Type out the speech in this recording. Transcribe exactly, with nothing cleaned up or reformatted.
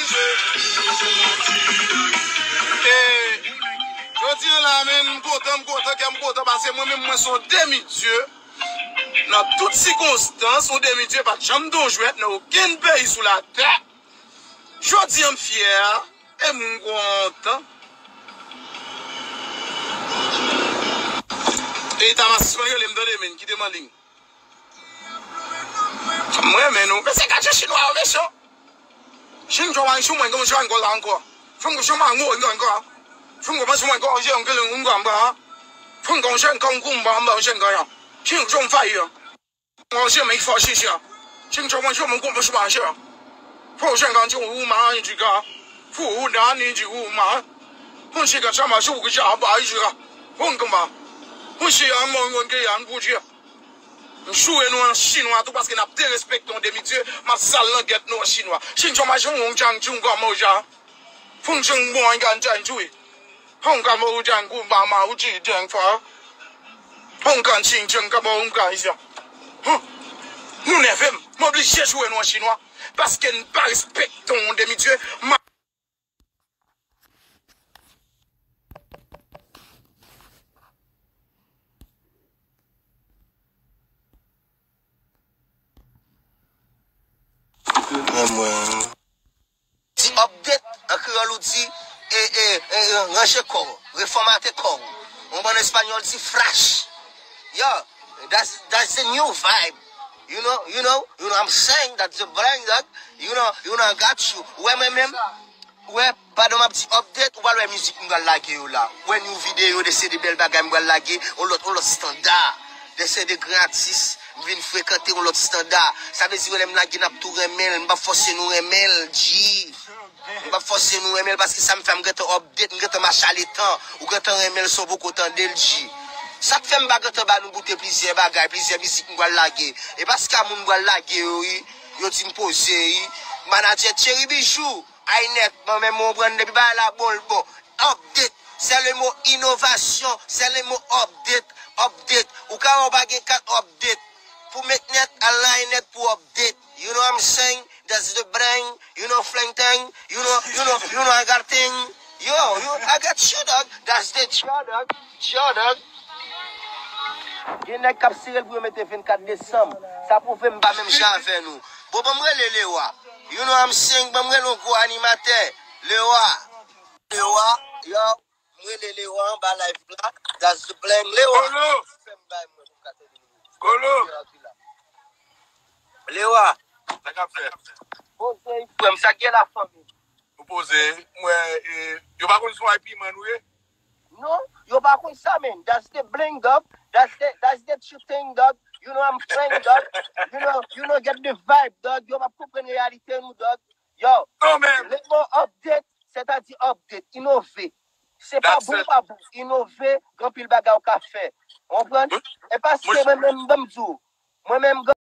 E jodi a la, men, m kontan, m kontan, kè m kontan, paske mwen menm, mwen se yon demi dye. Nan tout sikonstans, yon demi dye pa t janm t yon jwèt nan okenn peyi sou latè. Jodi a, m fyè, e m kontan. E ta masispan rele m tande, men, kite m anliy. M renmen nou. Mesye, gad jan chinwa yo mechan. Chin chwa wan chou mwen kon chwa ankò la ankò. Chou mwen chou mwen ankò ankò. Chou mwen chou mwen ankò je ankò ankò ankò. Chou mwen chou mwen ankò ankò ankò. Chou mwen chou mwen ankò. Mwen chou mwen fò chicha. Chin chou mwen chou mwen kon chou mwen chou. Fò chen kan chou mwen chou mwen. Fou dan ni di mwen. Fou chen kan chou mwen chou mwen chou mwen chou. Fou mwen chou mwen chou. M joure nou an chinwa tou, paske n ap derespekte yon demi dye, m ap sal langèt nou an chinwa. Chin chon machin wong chang chung kòman ou ja. Fung chung bon an kan chan chui. Hong kan mo u jang ku ba ma u chi jang fa. Hong kan ching chang ka ba hong kan isa. Huh. Nou nève m. M oblije joure nou an chinwa, paske n pa respekte yon demi dye. M Mwen, mwen. Di update, an kreyòl ou di, e, e, e, e, ranje kò w, refòmate kò w. Ou konprann, espanyòl di flash. Yo, that's, that's the new vibe. You know, you know, you know what I'm saying? That's the brand that, you know, you know, I got you. Ou wè mwen menm? Ou wè, pandan m ap di update, ou pral wè mizik m pral lage yo la. Ou wè new videyo, de seri de bèl bagay m pral lage, yon lòt, yon lòt estanda. De seri de gran atis, m vin frekante yon lòt estanda. Sa vle di, lè m lage, n ap tou renmen l, m p ap fòse nou renmen l, G. M p ap fòse nou renmen l, paske sa m fè, m gentan update, m gentan mache a letan. Ou gentan renmen l san w poko tande l, G. Sa k fè m pa gentan ba nou goute plizyè bagay, plizyè mizik m pral lage. E paske a moun m pral lage yo, wi. Yo di m poze, wi. Manadjè Thierry Bijou, ay nèt, mwen menm mwen pran depi bagay la bon, l bon. Update, c'est le mot innovation, c'est le mot update, update. Ou ka wè w pa gen kat update. Pou met nèt, al nan ay nèt pou update. You know what I'm saying? That's the brain. You know, fling thing. You know, you know, you know, I got thing. Yo, you, I got you, dog. That's the G R, dog. G R, dog. Gen nèg k ap sere l pou yo mete vennkat desanm. Sa pwouve m pa menm jan avè nou. Bon, ban m rele Lewa. You know what I'm saying? Ban m rele yon gwo animatè. Lewa. Lewa, yo. M rele Lewa anba live la. That's the plan. Lewa. Kolo. Fè m bay mwen pou m ka tande nimewo. Kolo. Lewa. Sa k ap fèt? Poze, frè m, sa k gen la, fanmi? Ou poze, mwen, e, yo pa konn si w ay piman nou ye? Non, yo pa konn sa, man. That's the bling, dog. That's the, that's the true thing, dog. You know I'm playing, dog. You know, you know, get the vibe, dog. Yo pa konprann reyalite nou, dog. Yo, le mot update, sètadi update, inove. Se pa bon, pa bon. Inove, gen anpil bagay ou ka fè. Ou konprann? E paske mwen menm, ban m di w, mwen menm,